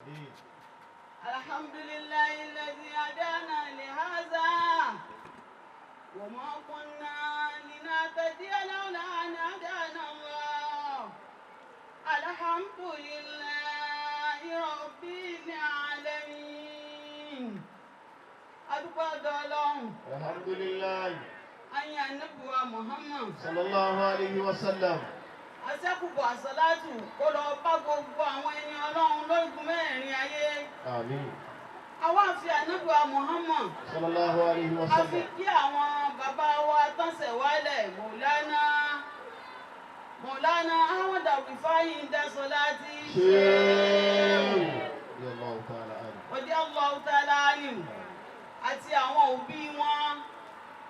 Àmín. الحمد لله الذي هدانا لهذا وما كنا لنهتدي لولا أن هدانا الله. الحمد لله رب العالمين. Adúpẹ́ ọ̀dọ̀ Ọlọ́run. Alhamdulillah. Ayé Ànábì wa Muhammad. Sallallahu alayhi wa sallam. Aṣẹ́kùbọ̀ àṣàlátù kó lọ bá gbogbo àwọn ẹni Ọlọ́run lórígun mẹ́rin ayé. Àmín. Àwa fi Ànábì wa Muhammad Sallallahu alayhi wa a fi sallam. Kí àwọn bàbá wa tánṣẹ̀ wálẹ̀, Mọ̀lánà Mọ̀lánà Ahmad Rifai Dasolati. Ṣéwù. Radiyallahu ta'ala anhu. Radiyallahu ta'ala anhu, àti àwọn òbí wọn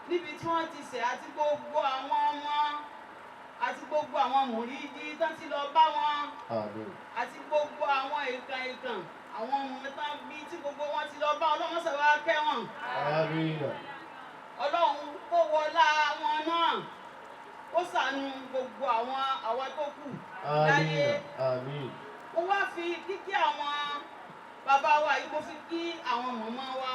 níbi tí wọ́n ti ṣẹ̀, àti gbogbo àwọn ọmọ, àti gbogbo àwọn mùrídìí tán ti lọ bá wọn, Àmín. Àti gbogbo àwọn ìkàn ìkàn àwọn ọmọ tán bí tí gbogbo wọn ti lọ bá. Ọlọ́run sọ̀rọ̀ akẹ́wọ̀n. Àmín. Ọlọ́run kó wọlá wọn náà, ó ṣàánú gbogbo àwọn àwa tó kù láyé. Àmín. Àmín. Mo wá fi kíkí àwọn bàbá wa yìí, mo fi kí àwọn màmá wa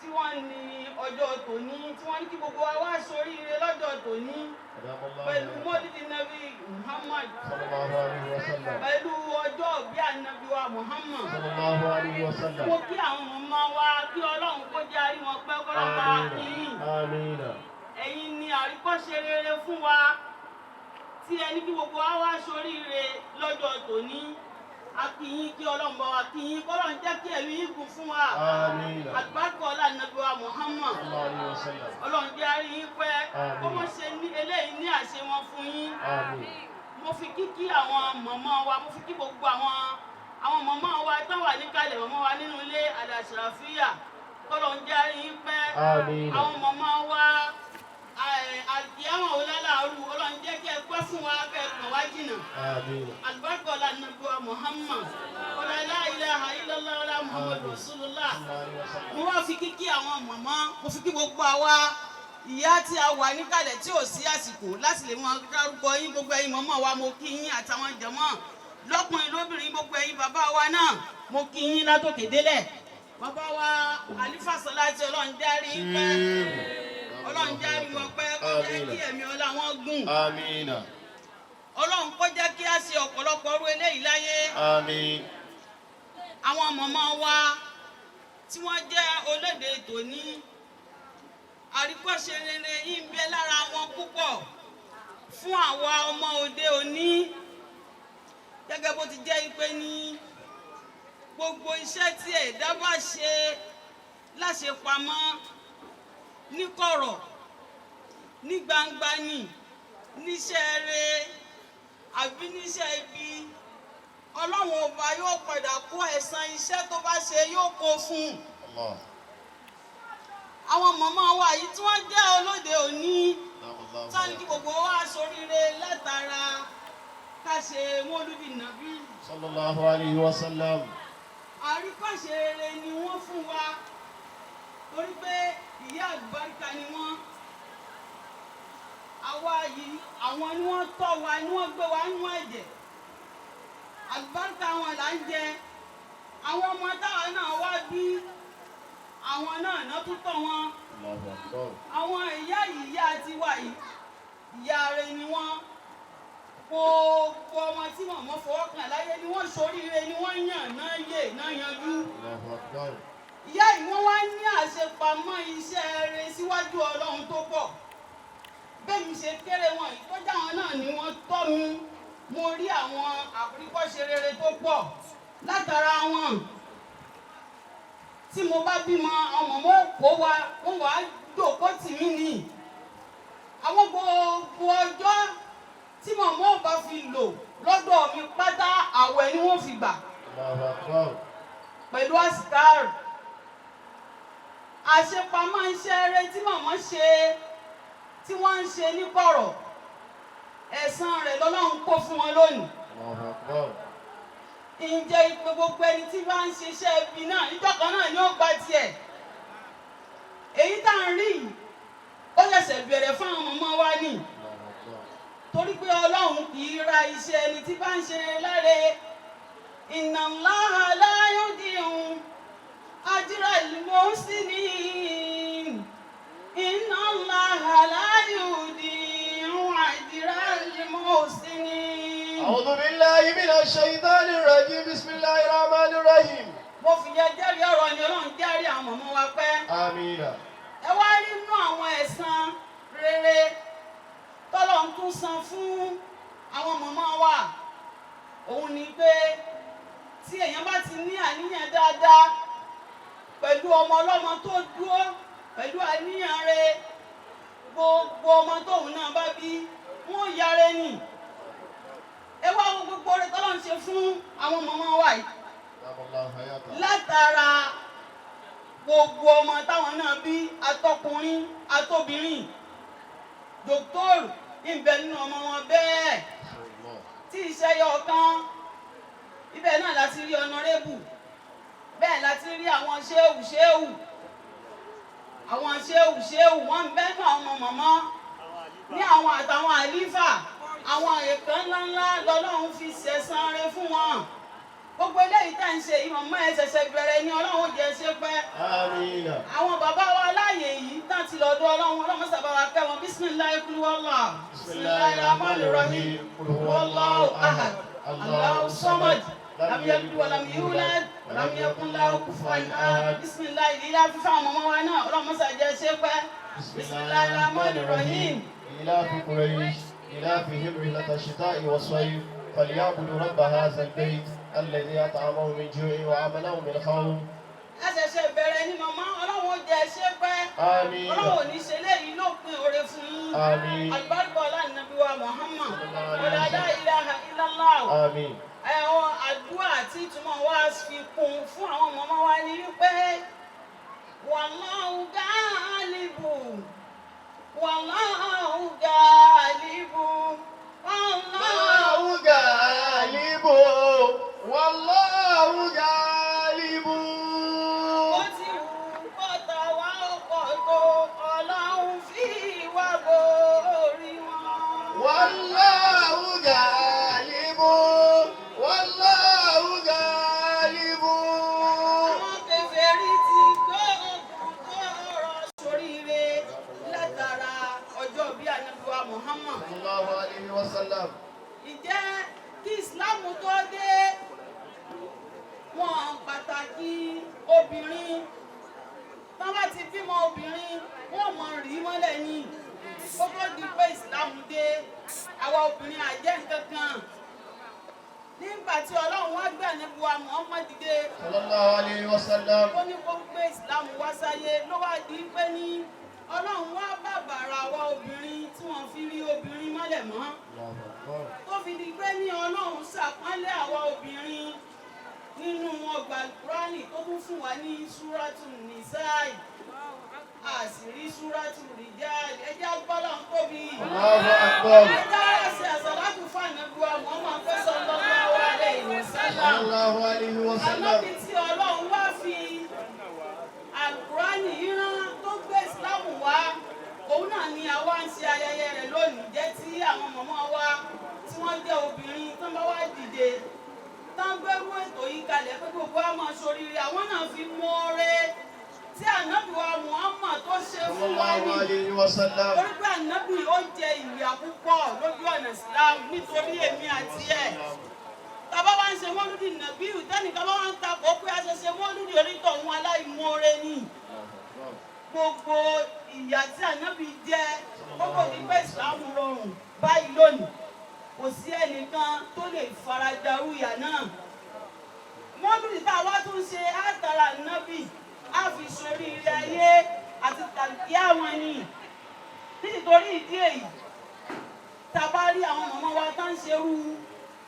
tí wọ́n ní ọjọ́ tòní, tí wọ́n ní kí gbogbo wa wá ṣoríire lọ́jọ́ tòní pẹ̀lú mọ́lídìí Nàbí Muhammad, Sallallahu alayhi wa sallam. Pẹ̀lú ọjọ́ ìbí Ànábì wa Muhammad. Sallallahu alayhi wa sallam. Mo kí àwọn màmá wa, kí Ọlọ́run kó jẹ́ àrí wọn pẹ́, kọ́lọ́run bá kí yín. Àmín. Ẹ̀yin ni àríkọ́ṣe rere fún wa tí ẹni kí gbogbo wa wá ṣoríire lọ́jọ́ tòní. A kí yín, kí Ọlọ́run bá wa kí yín, kọ́lọ́run jẹ́ kí ẹ̀mí yín gùn fún wa. Àmín. Àlùbáríkà ọlá Ànábì wa Muhammad. Sallallahu alayhi wa sallam. Ọlọ́run jẹ́ àrí yín pẹ́. Àmín. Kó mọ̀ ṣe ní eléyìí ní àṣẹ wọn fún yín. Àmín. Mo fi kíkí àwọn màmá wa, mo fi kí gbogbo àwọn màmá wa tó wà níkàlẹ̀, màmá wa nínú ilé àdàṣàfíà, kọ́lọ́run jẹ́ àrí yín pẹ́. Àmín. Àwọn màmá wa àdìyàwó ọlọ́làrú, Ọlọ́run jẹ́ kí ẹ pẹ́ fún wa, kẹ́ ẹ kàn wá jìnnà. Àmín. Àlùbáríkà ọlá Ànábì wa Muhammad, ọlá la ilaha illallah, ọlá Muhammad rasulullah. Sallallahu alayhi wa sallam. Mo wá fi kíkí àwọn màmá, mo fi kí gbogbo àwa ìyá tí a wà níkàlẹ̀ tí ò sí àsìkò láti lè mọ dárúkọ yín. Gbogbo ẹ̀yin màmá wa, mo kí yín, àtàwọn jàmọ́ lọ́kùnrin lóbìnrin, gbogbo ẹ̀yin bàbá wa náà, mo kí yín látòkè délẹ̀. Bàbá wa Àlífà Sọláàtì, Ọlọ́run járí pẹ́, Ọlọ́run járí wọn pẹ́, kó jẹ́ kí ẹ̀mí ọlá wọn gùn. Àmín. Ọlọ́run kó jẹ́ kí a ṣe ọ̀pọ̀lọpọ̀ ọrú eléyìí láyé. Àmín. Àwọn màmá wa tí wọ́n jẹ́ olóde tòní, àríkọ́ṣe rere yìí ń bẹ lára wọn púpọ̀ fún àwa ọmọ òde òní, gẹ́gẹ́ bó ti jẹ́ pé ní gbogbo iṣẹ́ tí ẹ̀dá bá ṣe láṣepamọ́, níkọ̀rọ̀, ní gbangba, ní níṣẹ́ rere àbí níṣẹ́ ibi, Ọlọ́run Ọba yóò padà kó ẹ̀san iṣẹ́ tó bá ṣe, yóò kó fún un. Allah. Àwọn màmá wa yìí tí wọ́n jẹ́ olóde òní, Allah. tán kí gbogbo wa ṣoríire látara ká ṣe mọ́lúdì Nàbí. Sallallahu alayhi wa sallam. Àríkọ́ṣe rere ni wọ́n fún wa, torí pé ìyá àlùbáríkà ni wọ́n. Àwa yìí, àwọn ni wọ́n tọ́ wa, ni wọ́n gbé wa nínú ẹ̀jẹ̀. Àlùbáríkà wọn là ń jẹ. Àwọn ọmọ táwa náà wá bí, àwọn náà náà tún tọ́ wọn. Allahu akbar. Àwọn ìyá yìí, ìyá tiwa yìí, ìyá rẹ̀ ni wọ́n. Gbogbo ọmọ tí mọ̀mọ́ fọwọ́ kàn láyé ni wọ́n ṣoríire, ni wọ́n yàn náà yè náà yanjú. Allahu akbar. Ìyá yìí, wọ́n wá ní àṣepamọ́ iṣẹ́ rere síwájú Ọlọ́run tó pọ̀. Bẹ́ẹ̀ mi ṣe kéré wọn yìí, tọ́jú àwọn náà ni wọ́n tọ́ mi. Mo rí àwọn àríkọ́ṣe rere tó pọ̀ látara wọn. Tí mo bá bímọ, àwọn mọ̀mọ́ kó wa, wọ́n wàá jòkó tì mí nì. Àwọn gbogbo ọjọ́ tí mọ̀mọ́ ò bá fi lò lọ́dọ̀ mi pátá, àwẹ̀ ni wọ́n fi gbà Allahu akbar. Pẹ̀lú àsìkáàrù. Àṣepamọ́ iṣẹ́ eré tí màmá ṣe, tí wọ́n ń ṣe ní kọ̀rọ̀, ẹ̀san rẹ̀ lọ́lọ́run kó fún wọn lónìí. Allahu akbar. Ǹjẹ́ ìpè gbogbo ẹni tí bá ń ṣiṣẹ́ ibi náà, níjọ́ kan náà ni ó gba tiẹ̀. Èyí tá à ń rí yìí, ó ṣẹ̀ṣẹ̀ bẹ̀rẹ̀ fún àwọn màmá wa ní, Allahu akbar. Torí pé Ọlọ́run kì í ra iṣẹ́ ẹni tí bá ń ṣe láre. Inna Allaha la المحسنين إن الله لا يضيع أجر المحسنين. أعوذ بالله من الشيطان الرجيم. بسم الله الرحمن الرحيم. Mo fi yẹ jẹ́rìí ọ̀rọ̀ ni Ọlọ́run jẹ́rìí àwọn mọ̀mọ́ wa pẹ́. آمين. Ẹ wá rí inú àwọn ẹ̀san rere tọ́lọ́run tún san fún àwọn mọ̀mọ́ wa, òun ni pé tí èèyàn bá ti ní àníyàn dáadáa pẹ̀lú ọmọ ọlọ́mọ tó dúró pẹ̀lú àníyàn rẹ̀, gbogbo ọmọ tóun náà bá bí, wọ́n yára nì. Ẹ wá wo gbogbo rẹ̀ tọ́lọ́run ṣe fún àwọn mọ̀mọ́ wa yìí دام الله حياته. Látara gbogbo ọmọ táwọn náà bí, atọkùnrin atóbìnrin, dòkítọ́rù ìbẹ nínú ọmọ wọn bẹ́ẹ̀ الله. tí iṣẹ́ yọ ọ̀kan ibẹ̀ náà láti rí honourable, bẹ́ẹ̀ láti rí àwọn ṣéwù ṣéwù, àwọn ṣéwù ṣéwù wọ́n ń bẹ́ẹ̀ náà, àwọn mọ̀mọ́ ní àwọn àtàwọn àlífà, àwọn èèkàn ńláńlá lọ́lọ́run fi ṣẹ̀san rẹ̀ fún wọn. Gbogbo eléyìí tá ń ṣe yìí, mọ̀mọ́, ẹ ṣẹ̀ṣẹ̀ bẹ̀rẹ̀ ni. Ọlọ́run ó jẹ́ ṣe pẹ́. آمين. Àwọn bàbá wa láàyè yìí tán ti lọ́dọ̀ Ọlọ́run, Ọlọ́run sábà wa kẹ́ wọn. بسم الله قل هو الله. بسم الله الرحمن الرحيم. قل هو الله أحد الله الصمد لم يلد ولم يولد ولم يكن له كفوا أحد. بسم الله ìlà fífa àwọn ọmọ wa náà, Ọlọ́run mọ́sá jẹ́ ṣe pẹ́. بسم الله الرحمن الرحيم. إيلاف قريش إيلافهم رحلة الشتاء والصيف فليعبدوا رب هذا البيت الذي أطعمهم من جوع وآمنهم من خوف. Ẹ ṣẹ̀ṣẹ̀ bẹ̀rẹ̀ ni màmá, Ọlọ́run ó jẹ́ ṣe pẹ́. آمين. Ọlọ́run ò ní ṣe léyìí lópin oore fún yín. آمين. Àlùbáríkà ọlá nàbí wa Muhammad, ولا لا إله إلا الله. آمين. Ẹ̀họ́ àdúrà tí ìtumọ̀ wa fi kún fún àwọn màmá wa ni wípé والله غالب، والله غالب، والله الله غالب، والله غالب. Ó ti wù kọ́ta wá ọkọ̀ tó, Ọlọ́run fi wá borí wọn. والله غالب، والله غالب. Àwọn kèfèrí ti gbóògùn tó rọ sóríire látara ọjọ́ bí Ànábì wa Muhammad. صلى الله عليه وسلم. Ìjẹ́ kí Islam tó dé, wọn pàtàkì obìnrin. Tán bá ti bímọ obìnrin, wọn mọ rí mọ́lẹ̀ ní kó tó di pé Islam dé. Àwa obìnrin àjẹ́ nǹkan kan. Nígbà tí Ọlọ́run wá gbé Ànábì wa Muhammad dìde, صلى الله عليه وسلم, ó ní kó gbé Islam wá sáyé, ló wá di pé ní Ọlọ́run wá bàbàrà àwa obìnrin tí wọ́n fi rí obìnrin mọ́lẹ̀ mọ́, الله أكبر. Tó fi di pé ní Ọlọ́run ṣàpọ́nlé àwa obìnrin nínú ọgbà Kúránì, tó tún fún wa ní Súrátù Nìsáì, àṣírí Súrátù Rìjáàlì. Ẹjẹ́ agbọ́lọ̀ ń tóbi. الله أكبر. Ẹjẹ́ àṣẹ àṣàlátù fún Ànábì wa Muhammad صلى الله عليه وسلم. صلى الله عليه وسلم. Ànábì tí Ọlọ́run wá fi Àlùkùránì yìí rán, tó gbé Ìsìlámù wá, òun náà ni àwa ń ṣe ayẹyẹ rẹ̀ lónìí. Jẹ́ tí àwọn mọ̀mọ́ wa tí wọ́n jẹ́ obìnrin tán bá wá dìde, tán gbérú ètò yìí kalẹ̀ pé gbogbo wa máa ṣoríire, àwọn náà fi mú ọrẹ tí Ànábì wa Muhammad tó ṣe fún wa صلى الله ní عليه وسلم. Torí pé Ànábì ó jẹ ìyà púpọ̀ lójú ọ̀nà Islam nítorí èmi àti ẹ̀. Tàbá wá ń ṣe mọ́lúdì nàbíù, tẹ́nìkan bá wá ń takò pé a ṣe ṣe mọ́lúdì, onítọ̀hún aláìmoore ni. Gbogbo ìyà tí Ànábì jẹ gbogbo ní pé Islam rọrùn báyìí lónìí, kò sí ẹnìkan tó lè faradarú ìyà náà. Mọ́lúdì tá a wá tún ṣe àtàrà Ànábì á fi ṣorí ilé ayé àti tàbí àwọn ni. Nítorí ìdí èyí, tá a bá rí àwọn màmá wa tá ń ṣerú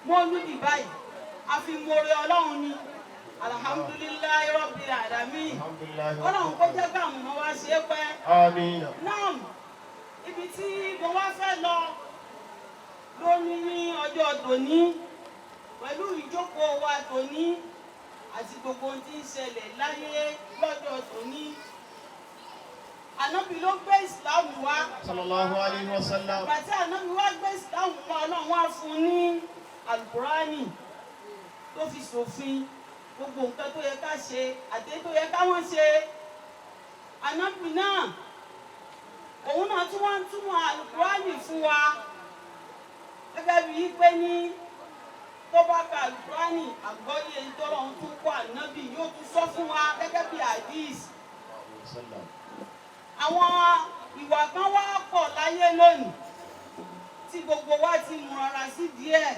mọ́lúdì báyìí, a fi mọ̀rẹ́ Ọlọ́run ni. الحمد لله رب العالمين. الحمد لله. Ọlọ́run kó jẹ́ káwọn màmá wa ṣe é pẹ́. آمين. Náà ibi tí mo wá fẹ́ lọ lónìí ní ọjọ́ tòní pẹ̀lú ìjókòó wa tòní àti gbogbo ohun tí ń ṣẹlẹ̀ láyé lọ́jọ́ tòní, Ànábì ló gbé Ìsìláàmù wá. صلى الله عليه وسلم. Bàtí Ànábì wá gbé Ìsìláàmù wá, Ọlọ́run wá fún un ní Alukurani tó fi ṣòfin gbogbo nǹkan tó yẹ ká ṣe àti èyí tó yẹ ká wọ́n ṣe. Ànábì náà òun náà tún wá ń túmọ̀ alukurani fún wa gẹ́gẹ́ bíi pé ní tó bá ka alukurani, àgbọ́yé tọ́lọ́run tún kọ́ ànábì yóò tún sọ fún wa gẹ́gẹ́ bíi hadith. Àwọn ìwà kan wá pọ̀ láyé lónìí tí gbogbo wa ti mú rárá sí díẹ̀,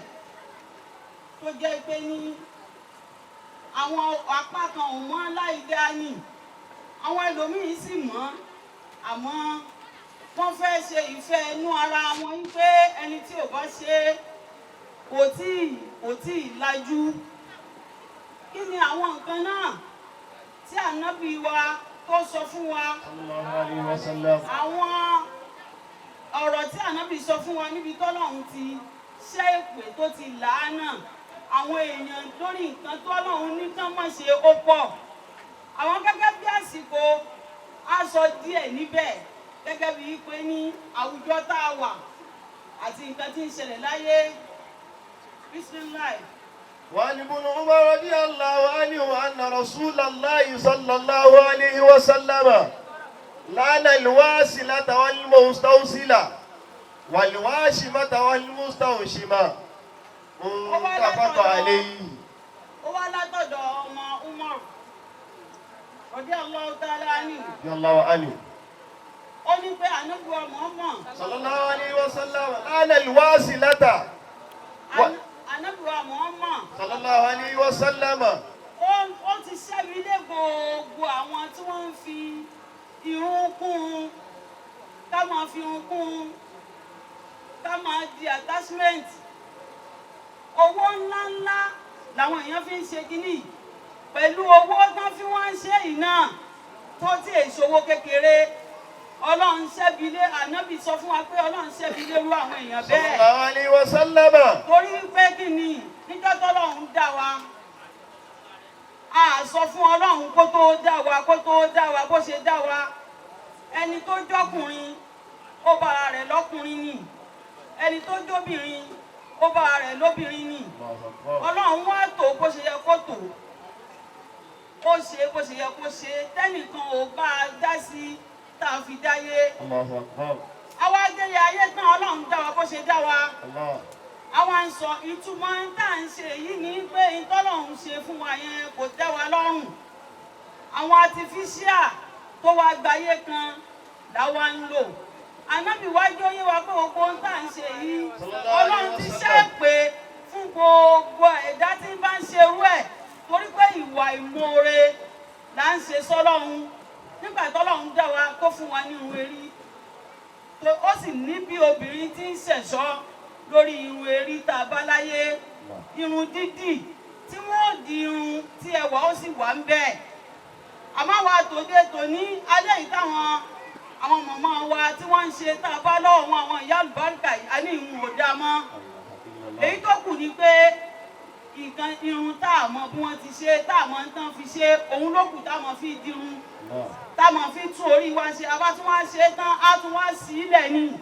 tó jẹ́ pé ní àwọn apá kan ò mọ̀ láì dáa ni, àwọn ẹlòmíín sì mọ̀, àmọ́ wọ́n fẹ́ ṣe ìfẹ́ inú ara wọn wípé ẹni tí ò bá ṣe kò tíì lajú. Kí ni àwọn nǹkan náà tí ànábì wa tó sọ fún wa? Sallallahu alayhi wa sallam. Àwọn ọ̀rọ̀ tí ànábì sọ fún wa níbi tọ́lọ́run ti ṣẹ́ èpè, tó ti làánà àwọn èèyàn lórí nǹkan tọ́lọ́run ní kán má ṣe, ó pọ̀. Àwọn gẹ́gẹ́ bí àsìkò á sọ díẹ̀ níbẹ̀, gẹ́gẹ́ bí pé ní àwùjọ tá a wà àti nǹkan tí ń ṣẹlẹ̀ láyé. Bismillah. وعن ابن عمر رضي الله عنه أن رسول الله صلى الله عليه وسلم لعن الواصلة والمستوصلة والواشمة والمستوشمة، متفق عليه. Ó wá látọ̀dọ̀ ọmọ Umar radiyallahu ta'ala anhu. رضي الله عنه. Ó ní pé ànábì wa Muhammad صلى الله عليه وسلم لعن الواصلة ànábì wa Muhammad صلى الله عليه وسلم ó ti ṣẹ́bi lé gbogbo àwọn tí wọ́n ń fi irun kún un, ká máa fi irun kún un, ká máa di attachment. Owó ńláńlá làwọn èèyàn fi ń ṣe kínní yìí. Pẹ̀lú owó tán fi wọ́n ń ṣe yìí náà tó tí èso owó kékeré, Ọlọ́run ṣẹ́bi lé. Ànábì sọ fún wa pé Ọlọ́run ṣẹ́bi lé irú àwọn èèyàn صلى bẹ́ẹ̀. الله عليه وسلم. Torí pé kí ni? Níjọ́ tọ́lọ́run dá wa, a sọ fún Ọlọ́run kó tó dá wa, kó tó dá wa bó ṣe dá wa. Ẹni tó jọkùnrin, ó bára rẹ̀ lọ́kùnrin ni. Ẹni tó jóbìnrin, ó bára rẹ̀ lóbìnrin ni. الله أكبر. Ọlọ́run wá tó bó ṣe yẹ kó tó, ó ṣe bó ṣe yẹ kó ṣe, tẹ́nìkan ò bá a dá sí tá a fi dáyé. الله أكبر. Àwa délé ayé tán, Ọlọ́run dá wa bó ṣe dá wa. الله. Àwa ń sọ ìtumọ̀ tá à ń ṣe yìí ní pé ìtọ́lọ́run ṣe fún wa yẹn kò tẹ́ wa lọ́rùn. Àwọn artificial tó wá gbayé kan làwa ń lò. Ànábì wá jóyè wa pé gbogbo ohun tá à ń ṣe yìí, Ọlọ́run ti ṣe pé fún gbogbo ẹ̀dá tí ń bá ń ṣerú ẹ̀, torí pé ìwà ìmoore là ń ṣe sọ́lọ́run. Nígbà tọ́lọ́run dá wa, tó fún wa ní irun erí, tó ó sì ní bí obìnrin tí ń ṣẹ̀ṣọ́ lórí irun erí tá a bá láyé, irun dídì tí wọ́n ó di irun tí ẹwà ó sì wà ń bẹ́ẹ̀. Àmọ́ wa tòde tòní alẹ́ yìí, táwọn àwọn màmá wa tí wọ́n ń ṣe tá a bá lọ́wọ́ wọn, àwọn ìyá àlùbáríkà yìí, a ní irun ò dáa mọ́. Èyí tó kù ni pé nǹkan irun tá a mọ bí wọ́n ti ṣe, tá a mọ tán fi ṣe, òun ló kù tá a mọ fi dirun, tá a mọ fi tún orí wa ṣe. A bá tún wá ṣe tán, á tún wá sí ilẹ̀ ni.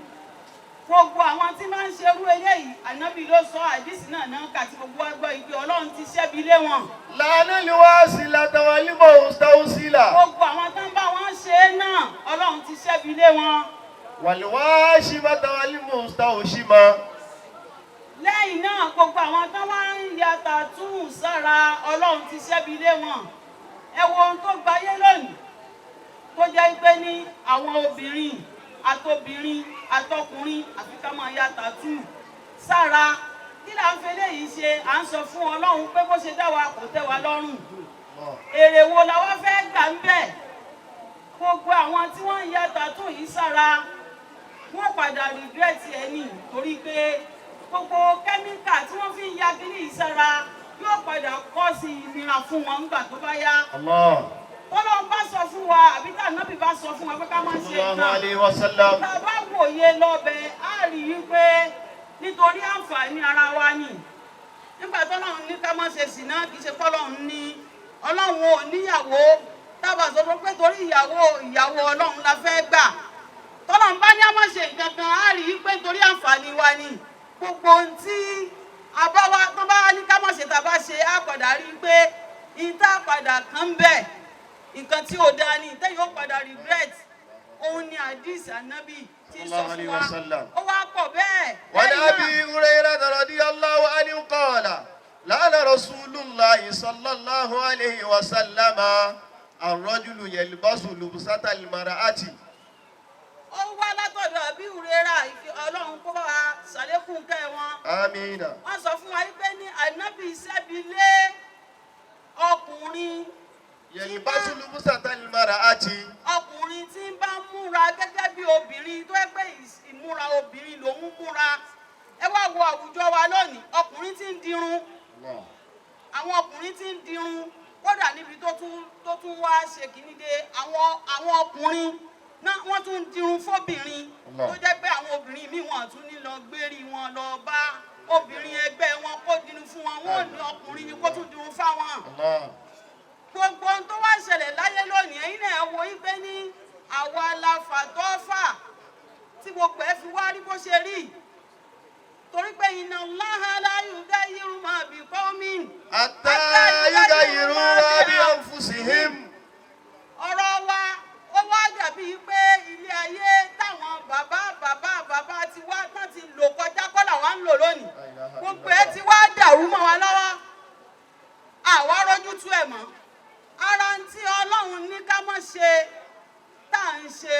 Gbogbo àwọn tí máa ń ṣerú eléyìí, ànábì ló sọ àdìsí náà náà kàti gbogbo wa gbọ́ ìpè Ọlọ́run ti ṣẹ́bi lé wọn. لعن الواصلة والمستوصلة. Gbogbo àwọn tó ń bá wọn ṣe é náà, Ọlọ́run ti ṣẹ́bi lé wọn. والواشمة والمستوشمة. Lẹ́yìn náà, gbogbo àwọn tó wá ń ya tattoo sára, Ọlọ́run ti ṣẹ́bi lé wọn. Ẹ wo ohun tó gbayé lónìí, tó jẹ́ pé ní àwọn obìnrin àtobìnrin àtọkùnrin, àfi ká máa ya tattoo sára. Kí là ń fẹ́ léyìí ṣe? À ń sọ fún Ọlọ́run pé bó ṣe dá wa kò tẹ́ wa lọ́rùn. Èrè wo la wá fẹ́ gbà ń bẹ̀? Gbogbo àwọn tí wọ́n ń ya tattoo yìí sára, wọ́n padà regret ẹ̀ ní, torí pé gbogbo kẹ́míkà tí wọ́n fi ń ya kíní yìí sára yóò padà kọ́ sí ìnira fún wọn nígbà tó bá yá. الله. Tọ́lọ́run bá sọ fún wa, àbí tá ànábì bá sọ fún wa pé ká má ṣe الله nǹkan, عليه وسلم. tá a bá wòye lọ́bẹ̀, á rí i pé nítorí àǹfààní ara wa ni. Nígbà tọ́lọ́run ní ká má ṣe sìná, kì í ṣe pọ́lọ́run ní Ọlọ́run ò níyàwó tábà sọ fún pé torí ìyàwó ìyàwó Ọlọ́run la fẹ́ gbà. Tọ́lọ́run bá ní a má ṣe nǹkan kan, á rí i pé nítorí àǹfààní wa ni. Gbogbo ohun tí a bá wá tó bá ní ká má ṣe, tá a bá ṣe, á padà rí i pé ìta padà kan ń bẹ̀. Nǹkan tí ò dáa ni tẹ́yìn ó padà regret. Òun ni hadith Ànábì tí ń sọ Sallallahu fún alayhi wa. wa sallam. Ó wá pọ̀ bẹ́ẹ̀. وعن Lẹ́yìn náà, أبي هريرة رضي الله عنه قال لعن رسول الله صلى الله عليه وسلم الرجل يلبس لبسة المرأة. Ó wá látọ̀dọ̀ Àbí Huraira, ìfi Ọlọ́run kó bá wa ṣàlékún kẹ́ wọn. آمين. Wọ́n sọ fún wa wípé ní Ànábì ṣẹ́bi lé ọkùnrin يلبس لبسة المرأة. Ọkùnrin tí ń bá múra gẹ́gẹ́ bí obìnrin, tó yẹ pé ìmúra obìnrin lòún múra. Ẹ wá wo àwùjọ wa lónìí, ọkùnrin tí ń dirun, الله. àwọn ọkùnrin tí ń dirun, kódà níbi tó tún wá ṣe kìíní dé, àwọn ọkùnrin náà wọ́n tún ń dirun fóbìnrin. Allah. Tó jẹ́ pé àwọn obìnrin míì, wọ́n tún ní lọ gbérí wọn lọ bá obìnrin ẹgbẹ́ wọn kó dirun fún wọn, wọn ò ní ọkùnrin ni kó tún dirun fáwọn. الله. Gbogbo ohun tó wá ṣẹlẹ̀ láyé lónìí, ẹ̀yin náà wo wípé ní àwa la fàtọ́fà tí gbogbo ẹ fi wá rí bó ṣe rí, torí pé إن الله لا يغير ما بقوم حتى يغيروا ما بأنفسهم. Ọ̀rọ̀ wa ó wá dàbí pé ilé ayé táwọn bàbá bàbá bàbá ti wá tán ti lò kọjá kọ́ làwa ń lò lónìí. Gbogbo ẹ ti wá dàrú mọ́ wa lọ́wọ́, àwa rójú tú ẹ̀ mọ́. Ara ń tí Ọlọ́run ní ká má ṣe tá à ń ṣe,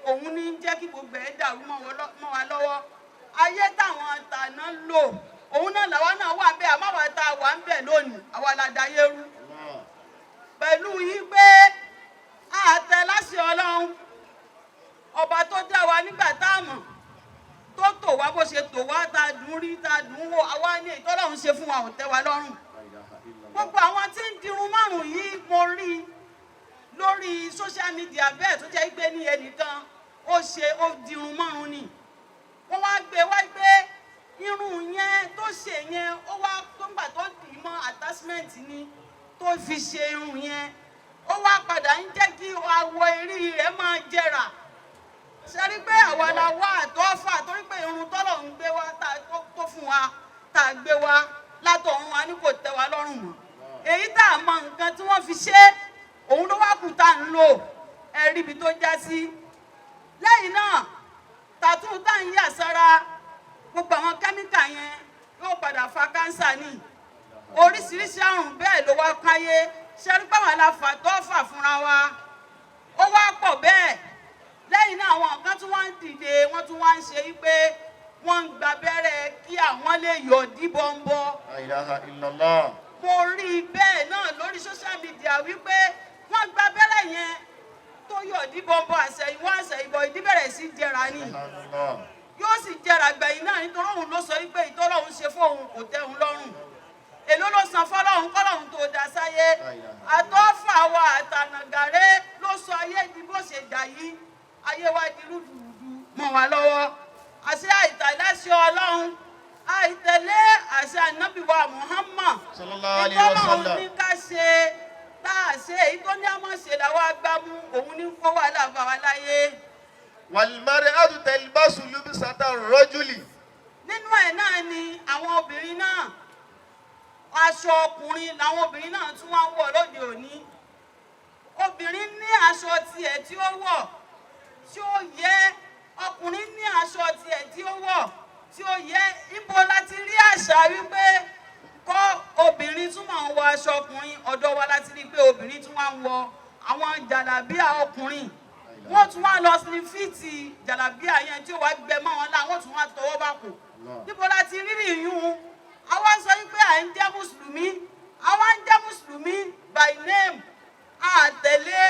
òun ní jẹ́ kí gbogbo ẹ̀ dàrú mọ́ wa lọ́wọ́. Ayé táwọn tàná lò, òun náà làwa náà wà bẹ́ẹ̀, àmọ́ àwa tá a wà ń bẹ̀ lónìí, àwa la dayé rú الله. Pẹ̀lú yí pé àtẹ láṣẹ Ọlọ́run ọba tó dá wa nígbà tá a mọ̀, tó tò wá bó ṣe tò wá, tá a dùn rí, tá a dùn wò, àwa ní ìtọ́lọ́run ṣe fún wa ò tẹ́ wa lọ́rùn. لا إله إلا الله. Gbogbo àwọn tí ń dirun márùn yìí, mo rí i lórí social media bẹ́ẹ̀, tó jẹ́ pé ní ẹnìkan ó ṣe, ó dirun márùn ni. Wọ́n wá gbé wá pé irun yẹn tó ṣe yẹn, ó wá tó ń gbà tó dì í mọ́ attachment ni tó fi ṣe irun yẹn, ó wá padà ń jẹ́ kí awọ eré rẹ̀ máa jẹrà. Ṣe rí pé àwa la wá àtọ́fà, torí pé irun tọ́lọ̀ ń gbé wá tó fún wa, tá a gbé wá látọ̀run wa ní kò tẹ́ wa lọ́rùn mọ́. Èyí tá a mọ nǹkan tí wọ́n fi ṣe, òun ló wá kù tá à ń lò. Ẹ rí ibi tó já sí. Lẹ́yìn náà, tattoo tá ń yà sára, gbogbo àwọn kẹ́míkà yẹn yóò padà fa cancer ní oríṣiríṣi àrùn. Bẹ́ẹ̀ ló wá káyé. Ṣe rí pé àwọn aláfà tó fà fúnra wa, ó wá pọ̀ bẹ́ẹ̀. Lẹ́yìn náà, àwọn kan tún wá ń dìde, wọ́n tún wá ń ṣe wípé wọ́n ń gba abẹ́rẹ́ kí àwọn lè yọ̀ díbọ̀nbọ̀. لا إله إلا الله. Mo rí i bẹ́ẹ̀ náà lórí social media wípé wọ́n gba abẹ́rẹ́ yẹn tó yọ̀ díbọ̀nbọ̀, àṣẹ̀yìnwá àṣẹ̀yìnbọ̀, ìdí bẹ̀rẹ̀ sí jẹrà ni. سبحان الله. Yóò sì jẹrà gbẹ̀yìn náà, nítorí òun ló sọ wípé ìtọ́lọ́hun ṣe fóun kò tẹ́ òun lọ́rùn. Èló ló san fọlọ́hun kọ́lọ́hun tó dá sáyé? Àtọ́fà wa àtànàgàrẹ́ ló sọ ayé di bó ṣe dà yìí. Ayé wa di rúdurùdu mọ́ wa lọ́wọ́. Àṣẹ àìtàláṣẹ Ọlọ́run, àìtẹ̀lé àṣẹ Ànábì wa Muhammad, صلى الله عليه ìtọ́lọ́run ní وسلم. ká ṣe tá a ṣe, èyí tó ní àmọ́ ṣe làwọn agbámú, òun ní kó wàhálà bá wa láyé. والمرأة تلبس لبسة الرجل. Nínú ẹ̀ náà ni àwọn obìnrin náà, aṣọ ọkùnrin làwọn obìnrin náà tún wá ń wọ̀ lóde òní. Obìnrin ní aṣọ tiẹ̀ tí ó wọ̀ tí ó yẹ, ọkùnrin ní aṣọ tiẹ̀ tí ó wọ̀ tí ó yẹ. Ibo láti rí àṣà wípé kọ́ obìnrin tún máa ń wọ aṣọ ọkùnrin? Ọ̀dọ̀ wa láti rí pé obìnrin tún wá ń wọ àwọn jàlábíà ọkùnrin, wọ́n tún wá lọ sí fit jàlábíà yẹn tí ó wá gbẹ mọ́ wọn lá, wọ́n tún wá tọwọ́ bá kù. Níbo la ti rí ìyún? Àwa sọ wípé à ń jẹ́ mùsùlùmí, àwa ń jẹ́ mùsùlùmí by name, àtẹ̀lé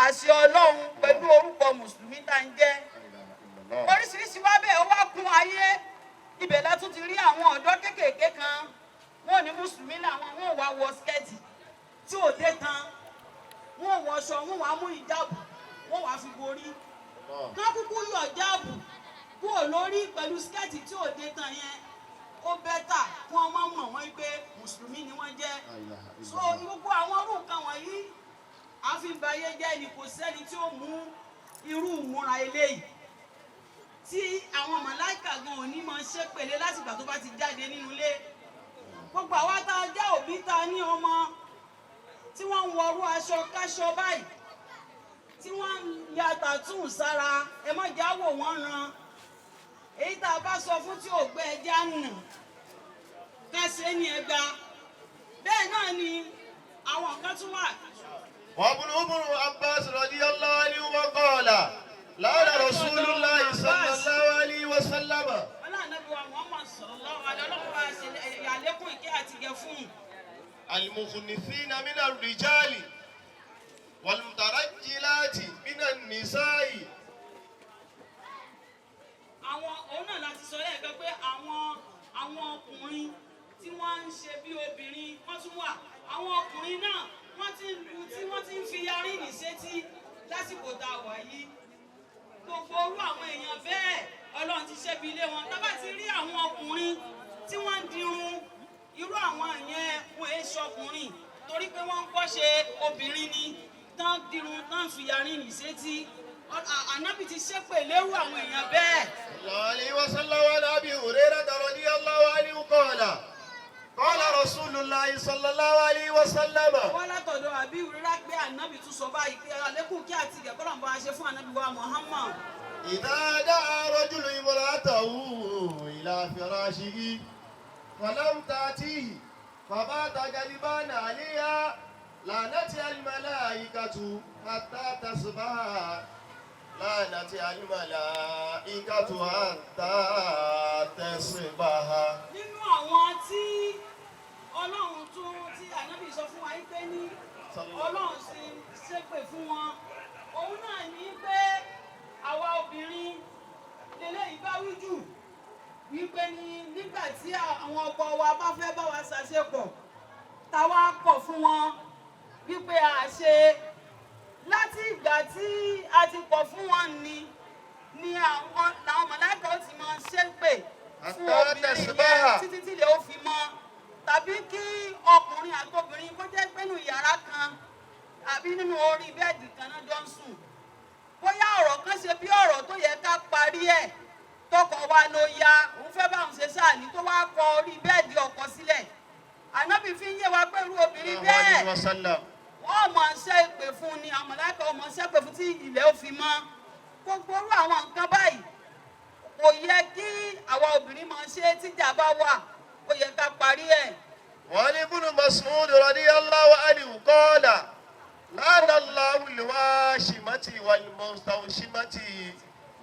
àṣẹ Ọlọ́run pẹ̀lú orúkọ mùsùlùmí tá ń jẹ́. Oríṣiríṣi wá bẹ́ẹ̀, ó wá kún ayé. Ibẹ̀ la tún ti rí àwọn ọ̀dọ́ kéékèèké kan, wọn ò ní mùsùlùmí làwọn, wọn ò wá wọ skirt tí ò dé tán, wọn ò wọṣọ, wọn wàá mú ìjáàbù, wọn wàá fi borí. Kán kúkú yọ jáàbù kúrò lórí pẹ̀lú skirt tí ò dé tán yẹn, ó better kí wọ́n má mọ̀ wọ́n pé mùsùlùmí ni wọ́n jẹ́. So gbogbo àwọn irú nǹkan wọ̀nyí, àfihàn jẹ́ ni. Kò sẹ́ni tí ó mú irú ìmúra eléyìí tí àwọn màláìkà gan ò ní máa ṣépèlé látìgbà tó bá ti jáde nínú ilé. Gbogbo àwa tá a jẹ́ òbí, tá a ní ọmọ tí Tí wọ́n ń wọrú aṣọ káṣọ báyìí, tí wọ́n ń ya tattoo sára, ẹ má jẹ́ àwò wọ́n ran. Èyí tá a bá sọ fún tí ò gbé, ẹjẹ́ àná ká ṣe é ní ẹgba. Bẹ́ẹ̀ náà ni àwọn kan tún wà. وابن ابن عباس رضي الله عنهما قال لعن رسول الله صلى الله عليه وسلم Ọlọ́run wa Muhammad sallallahu alaihi, Ọlọ́run bá ṣe àlékún ìkẹ́ àti ìgẹ̀ fún un. المخنثين من الرجال والمترجلات من النساء. Àwọn òun náà láti sọ lẹ́ẹ̀kan pé àwọn ọkùnrin tí wọ́n ń ṣe bí obìnrin, wọ́n tún wà. Àwọn ọkùnrin náà, wọ́n ti ń lu tí wọ́n ti ń fi earring sétí lásìkò tá a wà yìí. Gbogbo orú àwọn èèyàn bẹ́ẹ̀, Ọlọ́run ti ṣẹ́bi ilé wọn. Tá bá ti rí àwọn ọkùnrin tí wọ́n ń dirun, irú àwọn yẹn, wọn èé ṣọkùnrin, torí pé wọ́n ń kọ́ṣe obìnrin ni. Tán dirun, tán fi earring sétí, Ànábì ti ṣépè lérú àwọn èèyàn bẹ́ẹ̀. صلى الله عليه وسلم. وعن ابي هريره رضي الله عنه قال قال رسول الله صلى الله عليه وسلم. Wọ́n látọ̀dọ̀ Àbí Ìrírá pé Ànábì tún sọ báyìí pé àlékún kí àti ìgẹ̀ kọ́lọ̀ ń bá wa ṣe fún Ànábì wa Muhammad. إذا دعا رجل امرأته إلى فراشه فلم تأتيه فبات غضبان عليها، لعنتها الملائكة حتى تصبح، لعنتها الملائكة حتى تصبح. Nínú àwọn tí Ọlọ́run tún tí Ànábì sọ fún wa yìí pé ní Ọlọ́run sì ṣépè fún wọn, òun náà ní pé àwa obìnrin lélẹ́yìí bá wí jù, wípé ní nígbà tí àwọn ọkọ wa bá fẹ́ bá wa ṣàṣepọ̀, táwa kọ̀ fún wọn wípé a ṣe, láti ìgbà tí a ti kọ̀ fún wọn ni àwọn làwọn mọ̀láìkà ó ti máa ṣépè fún Hatta obìnrin yẹn tasbaha. títí tí lè ó fi mọ́. Tàbí kí ọkùnrin àtobìnrin kó jẹ́ pé nínú yàrá kan àbí nínú orí bẹ́ẹ̀dì kan náà jọ ń sùn, bóyá ọ̀rọ̀ kan ṣe bí ọ̀rọ̀ tó yẹ ká parí ẹ̀, tọkọ wa ló ya òun fẹ́ bá òun ṣe sáàní, tó wá kọ orí bẹ́ẹ̀dì ọkọ sílẹ̀, Ànábì fi ń yé wa pé irú obìnrin bẹ́ẹ̀, عليه وسلم. wọ́n mọ̀ ṣe ìpè fún ni, àwọn mọ̀láìkà ọmọ ṣe pè fún tí ilẹ̀ ó fi mọ́. Gbogbo irú àwọn nǹkan báyìí, kò yẹ kí àwa obìnrin máa ṣe. Tíjà bá wà, ó yẹ ká parí ẹ̀. وعن ابن مسعود رضي الله عنه قال لعن الله الواشمة والمستوشمة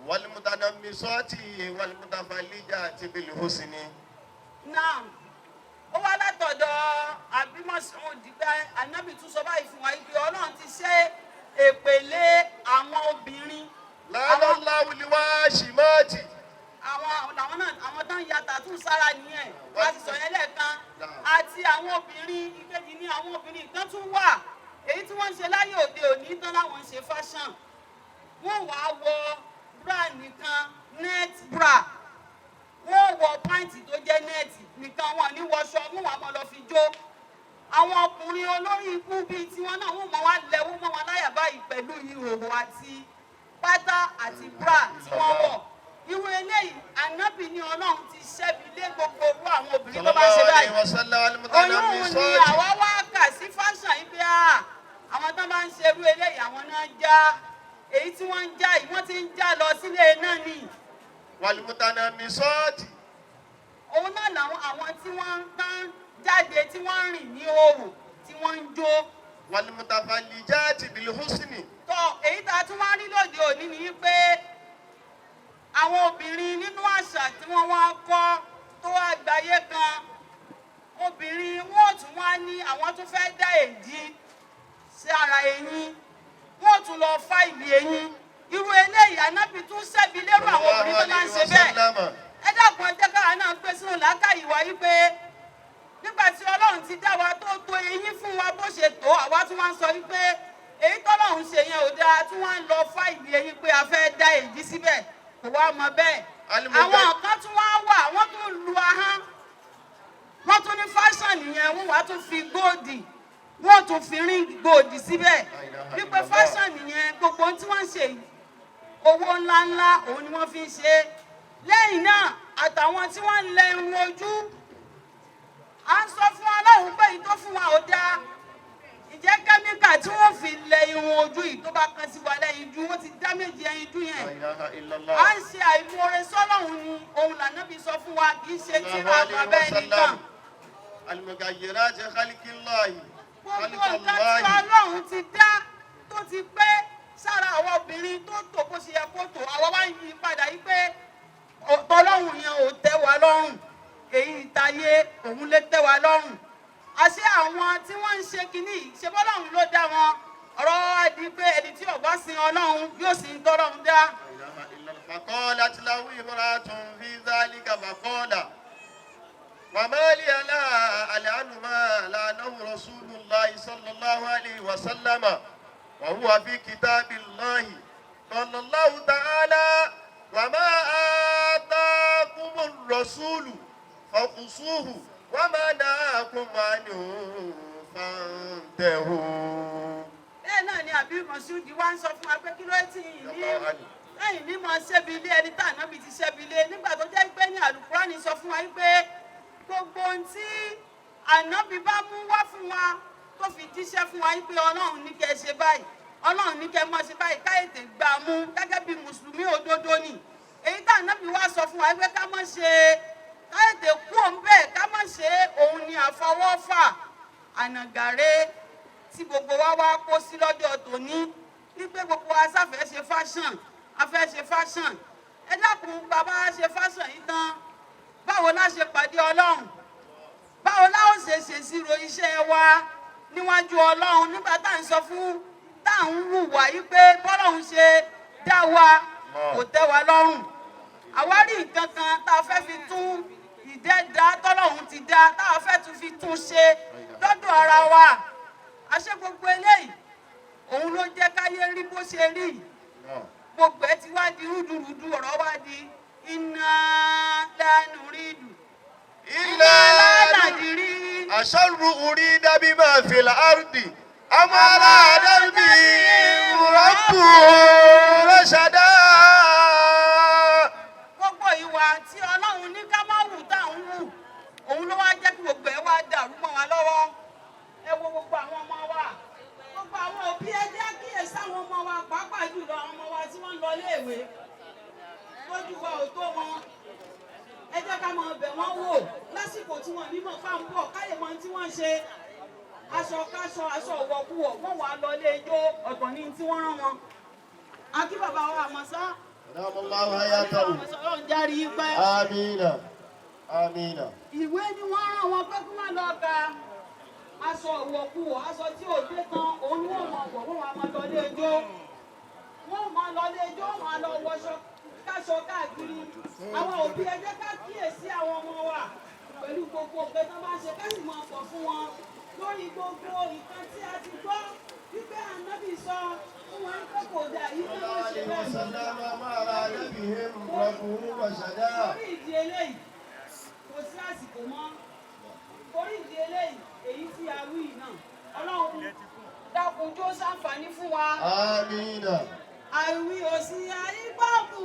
والمتنمصات والمتفلجات بالحسن. Náà ó wá látọ̀dọ̀ Àbí Mas'ud pé Ànábì tún sọ báyìí fún wa pé Ọlọ́run ti ṣe èpè lé àwọn obìnrin. لعن الله الواشمات. Àwọn làwọn náà, àwọn tó ń ya tattoo sára nìyẹn, wọ́n ti sọ yẹn lẹ́ẹ̀kan, àti àwọn obìnrin ìkejì ní àwọn obìnrin kan tún wà, èyí tí wọ́n ń ṣe láyé òde òní tán láwọn ń ṣe fashion. Wọ́n wàá wọ bra nìkan, net bra, wọ́n wọ pant tó jẹ́ net nìkan, wọn ní wọṣọ, wọ́n wàá mọ̀ lọ fi jó. Àwọn ọkùnrin olórí ikú bíi tiwọn náà, wọ́n mọ̀ wá lẹ́wọ́ mọ́ wọn láyà báyìí pẹ̀lú ìhòòhò àti pátá àti bra tí wọ́n wọ̀. Irú eléyìí, Ànábì ní Ọlọ́run ti ṣẹ́bi lé gbogbo orú àwọn obìnrin tó bá ṣe صلى الله báyìí. عليه وسلم. Oyún ni المتنمصات. àwa wá kà sí fashion yìí pé à àwọn tó bá ń ṣe irú eléyìí, àwọn náà já èyí tí wọ́n ń já yìí, wọ́n ti ń já lọ sílé náà ni. والمتنمصات. Òun náà làwọn àwọn tí wọ́n ń tán jáde, tí wọ́n ń rìn ní òòrùn, tí wọ́n ń jó. والمتفلجات بالحسن. Tọ èyí tá a tún wá rí lóde òní ni pé àwọn obìnrin, nínú àṣà tí wọ́n wá kọ́ tó wá gbayé kan, obìnrin wọn ò tún wá ní àwọn tún fẹ́ dá èdí sí ara eyín, wọn ò tún lọ file eyín. Irú eléyìí, Ànábì tún ṣẹ́bi lérò àwọn obìnrin tó máa ń ṣe bẹ́ẹ̀. Ẹ dákun, ẹ jẹ́ káwa náà gbé sínú làákàyè wa yìí pé nígbà tí Ọlọ́run ti dá wa tó tó eyín fún wa bó ṣe tó, àwa tún wá ń sọ wípé èyí tọ́lọ́run ṣe yẹn ò dáa, tí wọ́n ń lọ file eyín pé a fẹ́ dá èyí síbẹ̀, kò wá mọ bẹ́ẹ̀. Àwọn kan tún wá wà, wọ́n tún lu ahọ́n, wọ́n tún ní fashion nìyẹn, wọ́n wá tún fi gold, wọ́n tún fi ring gold síbẹ̀ wípé fashion nìyẹn. Gbogbo ohun tí wọ́n ń ṣe yìí, owó ńláńlá òun ni wọ́n fi ń ṣe é. Lẹ́yìn náà, àtàwọn tí wọ́n ń lẹ irun ojú, à ń sọ fún Ọlọ́run pé èyí tó fún wa ò dáa. Ǹjẹ́ kẹ́míkà tí wọ́n fi lẹ irun ojú yìí tó bá kan sí wa lẹ́yìn ju, wọ́n ti damage ẹyin jú La yẹn. ilaha illallah. À ń ṣe àìmoore sọ́lọ́hun ni. Òun lànábì sọ fún wa, kì í ṣe tíra bàbá ẹnìkan. المغيرات خلق الله. Gbogbo خلق nǹkan tí الله. Ọlọ́run ti dá tó ti pé sára àwọn obìnrin tó tò bó ṣe yẹ kó tò, àwa wá ń yí padà yí pé tọlọ́run yẹn ò tẹ́ wa lọ́rùn, èyí ìtayé òun lè tẹ́ wa lọ́rùn. Àṣé àwọn tí wọ́n ń ṣe kinní yìí, ṣe bọ́lọ́run ló dá wọn? Ọ̀rọ̀ wa di pé ẹni tí ò bá sin Ọlọ́run yóò sin tọ́lọ́run dá. لا إله إلا الله. فقالت له امرأة في ذلك، فقال: وما لي لا ألعن ما لعنه رسول الله صلى الله عليه وسلم وهو في كتاب الله؟ قال الله تعالى: وما آتاكم الرسول فخذوه وما نهاكم عنه فانتهوا. Bẹ́ẹ̀ náà ni àbí Mọ̀ṣúdì wá ń sọ fún wa pé kí ló ti yìn ní lẹ́yìn ní mọ̀ ṣẹ́bi ilé ẹni tá ànábì ti ṣẹ́bi ilé, nígbà tó jẹ́ pé ní àlùkùránì sọ fún wa pé gbogbo ohun tí ànábì bá mú wá fún wa, tó fi jíṣẹ́ fún wa pé Ọlọ́run ní kẹ́ ẹ ṣe báyìí, Ọlọ́run ní kẹ́ ẹ mọ̀ ṣe báyìí, ká ètè gbà mú gẹ́gẹ́ bí mùsùlùmí òdodo ni. Èyí tá ànábì wá sọ fún wa pé ká má ṣe, ká ètè kú òun bẹ́ẹ̀, ká má ṣe, òun ni àfọwọ́fà ànàgàrẹ́ tí gbogbo wa wá kó sí lọ́jọ́ tòní, wípé gbogbo wa sáfẹ́ ṣe fashion, a fẹ́ ṣe fashion. Ẹ dákun, bàbá ṣe fashion yìí tán, báwo la ṣe pàdé Ọlọ́run? Báwo la ó ṣe ṣèṣirò iṣẹ́ wa níwájú Ọlọ́run nígbà tá à ń sọ fún tá à ń hùwà yìí pé bọ́lọ́run ṣe dá wa kò tẹ́ wa lọ́rùn? Àwárí nǹkan kan tá a fẹ́ fi tún ìdẹ́dá tọ́lọ́run ti dá, tá a fẹ́ tún fi tún ṣe lọ́dọ̀ ara wa. Àṣẹ gbogbo eléyìí, òun ló jẹ́ káyé rí bó ṣe rí. Gbogbo ẹ ti wá di rúdurùdu, ọ̀rọ̀ wá di iná lánàá rí dù إلا lánàdìrí. أشر أريد بما في الأرض أم أراد بهم ربهم رشدا. Gbogbo ìwà tí Ọlọ́run ní ká má wù tá à ń wù, òun ló wá jẹ́ kí gbogbo ẹ̀ wá dàrú mọ́ wa lọ́wọ́. Ẹ wo gbogbo àwọn ọmọ wa, gbogbo àwọn òbí, ẹ jẹ́ kíyèsí àwọn ọmọ wa, pàápàá jùlọ àwọn ọmọ wa tí wọ́n ń lọ iléèwé. Lójú wa ò tó wọn, ẹ jẹ́ ká máa bẹ̀ wọ́n wò lásìkò tí wọ́n nímọ̀ fáwọn bọ̀, káyè mọ tí wọ́n ń ṣe. Aṣọ káṣọ, aṣọ ìwọ̀kuwọ̀, wọ́n wà lọ ilé ijó, ọ̀tọ̀ ní tí wọ́n rán wọn. Akí bàbá wa àmọ̀sá. أدام الله حياته. Ọlọ́run járe yín pẹ́. آمين آمين. Ìwé ni wọ́n rán wọn pé kí wọ́n lọ ka, aṣọ ìwọ̀kuwọ̀, aṣọ tí ò dé tán, òun ni wọ́n mọ̀ wọ̀. Wọ́n wà máa lọ ilé ijó, wọ́n máa lọ ilé ijó, wọ́n máa lọ wọṣọ káṣọ káàkiri. Àwọn òbí, ẹ jẹ́ ká kíyèsí àwọn ọmọ wa pẹ̀lú gbogbo nǹkan tó bá ń ṣe, ká sì máa pọ̀ fún wọn lórí gbogbo nǹkan tí a ti gbọ́ wípé ànábì sọ fún wọn pé kò dà yìí, pé wọ́n ṣe bẹ́ẹ̀ mọ́. وسلم ما أراد بهم ربهم رشدا. Torí ìdí eléyìí, kò sí àsìkò mọ́. Torí ìdí eléyìí, èyí tí a wí yìí náà, Ọlọ́run dákun jó ṣàǹfààní fún wa. آمين. Àìwí òsì àìgbọ́kù.